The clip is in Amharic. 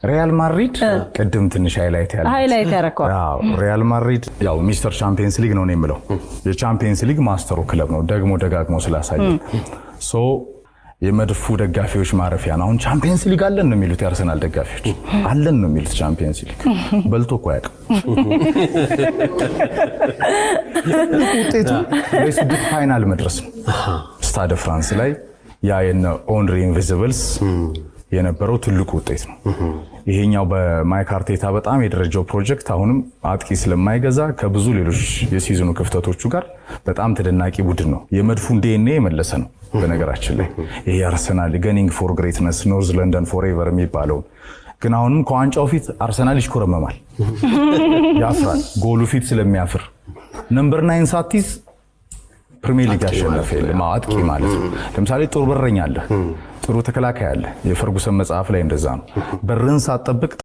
ሪያል ማድሪድ ቅድም ትንሽ highlight ያለ highlight ያደረከዋል። አዎ፣ ሪያል ማድሪድ ያው Mister Champions League ነው የምለው፣ የ Champions League master ኡ ክለብ ነው። ደግሞ ደጋግሞ ስላሳየ so የመድፉ ደጋፊዎች ማረፊያ ነው። አሁን Champions League አለን ነው የሚሉት፣ የአርሰናል ደጋፊዎች አለን ነው የሚሉት። Champions League በልቶ እኮ አያውቅም። ትልቁ ውጤቱ ለስድስት final መድረስ ነው። ስታደ ፍራንስ ላይ ያ የነ ኦንሪ invisibles የነበረው ትልቁ ውጤት ነው። ይሄኛው በማይክ አርቴታ በጣም የደረጃው ፕሮጀክት አሁንም አጥቂ ስለማይገዛ ከብዙ ሌሎች የ season ኡ ክፍተቶቹ ጋር በጣም ተደናቂ ቡድን ነው። የመድፉን ዲኤንኤ የመለሰ ነው። በነገራችን ላይ ይሄ አርሰናል gunning for greatness፣ North London forever የሚባለውን ግን አሁንም ከዋንጫው ፊት አርሰናል ይሽኮረመማል፣ ያፍራል። ጎሉ ፊት ስለሚያፍር number 9 ሳትይዝ ፕሪሚየር ሊግ ያሸነፈ የለም። አጥቂ ማለት ነው። ለምሳሌ ጥሩ በረኛ አለ፣ ጥሩ ተከላካይ አለ። የፈርጉሰን መጽሐፍ ላይ እንደዛ ነው። በርን ሳትጠብቅ